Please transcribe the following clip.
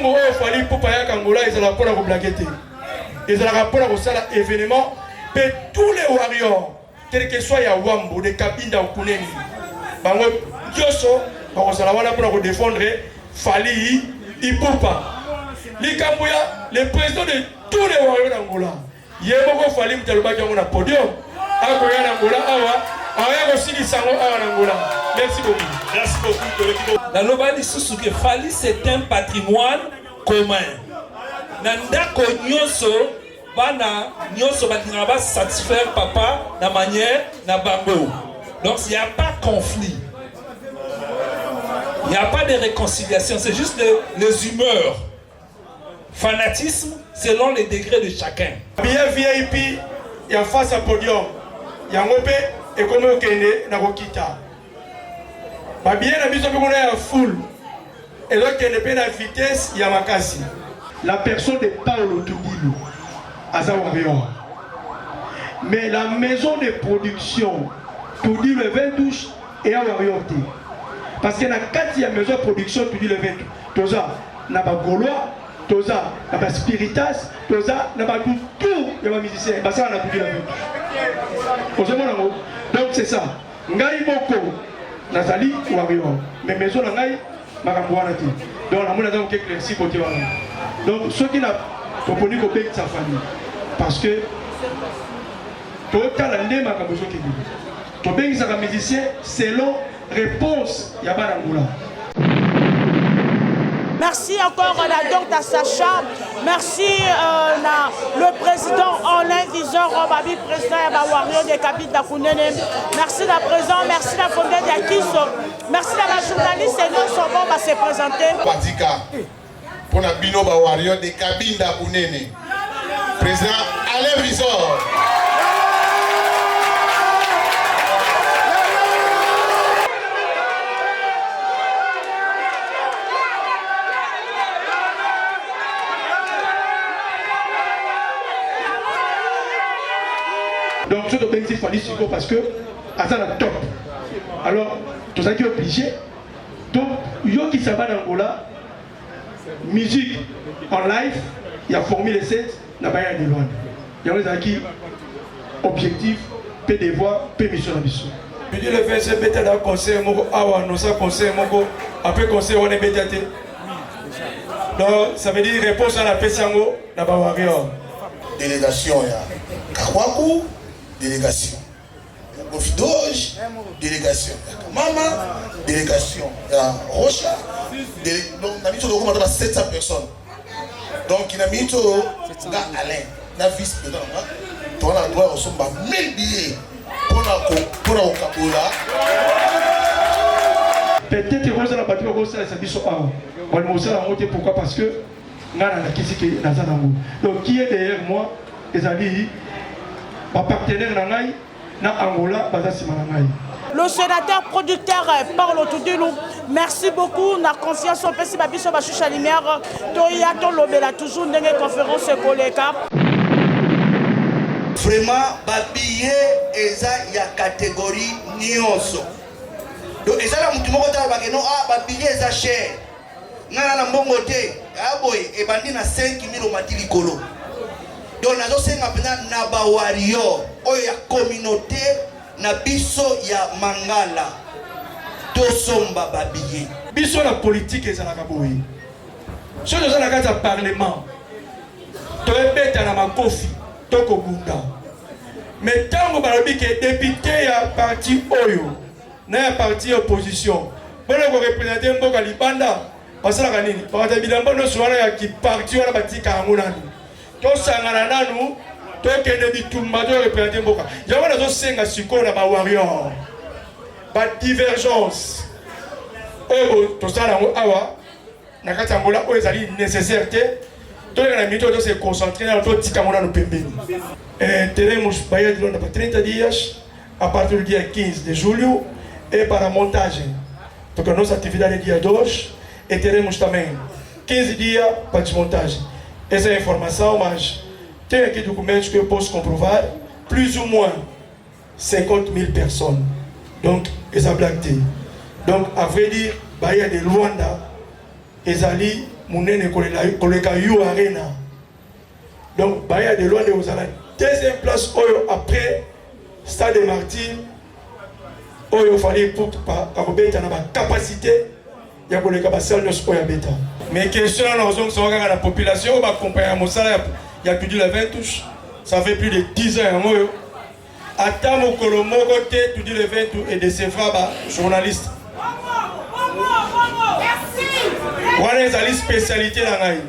Mbongo oyo Fally Ipupa ayaka Angola ezalaka mpo na koblage te, ezalaka mpo na kosala événement mpe tous les warriors quel que soit ya Wambo de Kabinda Okunene bango nyonso bakozala wana mpo na kodefendre Fally Ipupa. Likambo ya le président de tous les warriors d'Angola Ye moko Fally moto alobaki yango na podium. Akoya na Angola awa, akoya kosilisa yango awa na Angola. Merci beaucoup. Merci beaucoup. Toleki Naloba lisusu que Fally c'est un patrimoine commun. Na ndako nyonso bana nyonso balingaka ba satisfaire papa na manière na bango. Donc il n'y a pas conflit. Il n'y a pas de réconciliation, c'est juste les humeurs. Fanatisme selon les degrés de chacun. Billet VIP ya face à podium yango mpe ekomi kokende na kokita. Ba billet na biso mpe kuna ya foule ezokende mpe na vitesse ya makasi. La personne de Paolo Tudilu aza warrior. Mais la maison de production Tudilu Eventus eya warrior te. Parce que na kati ya maison de production Tudilu Eventus toza na ba gaulois toza na ba spiritas toza na bato tout ya ba musicien basala na kuki na mutu ozomona yango donc c'est ça ngai moko nazali warrior mais maison na ngai makambo wana te donc namoni aza moke éclairci kote wana donc soki na toponi kobengisa famille parce que totala nde makambo ezokende tobengisaka musicien selon Reponse ya bana Angola. Merci encore à la docteur Sacha. Merci euh, na le président Alain Viseur Robabi, président ya Wario de Kabita Kunene. Merci la président, merci la fondée d'Akiso. Merci à la journaliste et nous sommes bon à se présenter. Patika. Pona bino ba warrior de Kabinda Kunene. Président Alain Visor. Donc soki tobengisi Fally sikoyo parce que aza na top alors tozalaki obligé toyokisa bana Angola musique en live ya formule 7 na baya de Luanda yango ezalaki objectif mpe devoir mpe mission na biso. Midi le 25 ebeta na concert moko awa nosa concert moko après concert wana ebeta te donc ça veut dire réponse wana apesi yango na ba warrior. Délégation ya Kakwaku, délégation ya Koffi Doge, délégation ya Kamama, délégation ya Rocha, donc na minute tokoma ba 700 personnes. Donc na minute oyo nga Alain na vice président na nga toza na droit ya kosomba 1000 billets mpona kokabola. Peut-être ekozala bato bakosalisa biso awa balingi kosala yango te pourquoi parce que ngai nalakisi ke naza nango donc qui est derrière moi ezali ba partenaire na ngai na Angola baza nsima na ngai. Le sénateur producteur euh, Paulo Tudilu, merci beaucoup. Na confiance opesi ba biso ba chucha lumière. Toya tolobela toujours ndenge conférence ekoleka. Vraiment ba billets eza ya catégorie nyonso. Donc eza na mutu moko tala ba no ah ba billets eza cher. Nga na na mbongo te aya boye ebandi na 5000 omati likolo donc nazosenga mpenza na ba warrior oyo ya communauté na biso ya mangala tosomba ba billet. Biso na politique ezalaka boye, soki toza na kati ya parlement toebeta na makofi to kobunda, mais ntango balobi ke depute ya parti oyo na ya parti ya opposition mpona korepresente mboka libanda basalaka nini? Bakata bilamba nyonso wana ya kiparti wana batika yango nanu, tosangana nanu tokende bitumba to represente mboka yango. Nazosenga sikoyo na ba warrior ba divergence oyo tosala yango awa na kati ya Angola oyo ezali nécessaire te, toleka na minute oyo tose concentre nano, totika yango nano pembeni. Eh, teremos Bahia de Luanda para 30 dias a partir do dia 15 de julho e para a montagem, porque a nossa atividade é dia 2 e teremos também 15 dias para desmontagem. Essa é a informação, mas tenho aqui documentos que eu posso comprovar, plus ou moins 50 000 personnes. Donc, eza blague te. Donc, à vrai dire, Bahia de Luanda, Ezali munene koleka U Arena. Donc Bahia de Luanda ekozala deuxième place oyo après Stade des Martyrs oyo Fally Ipupa akobeta na ba capacité ya koleka ba salle nyonso oyo abeta. Mais question wana ozongisaka kaka na population oyo bakompanya mosala ya, ya Tudi la 20 touche ça fait plus de 10 ans yango oyo Ata mokolo moko te Tudi le Ventu e decevra ba journalistes. Wana ezali spécialité na ngai.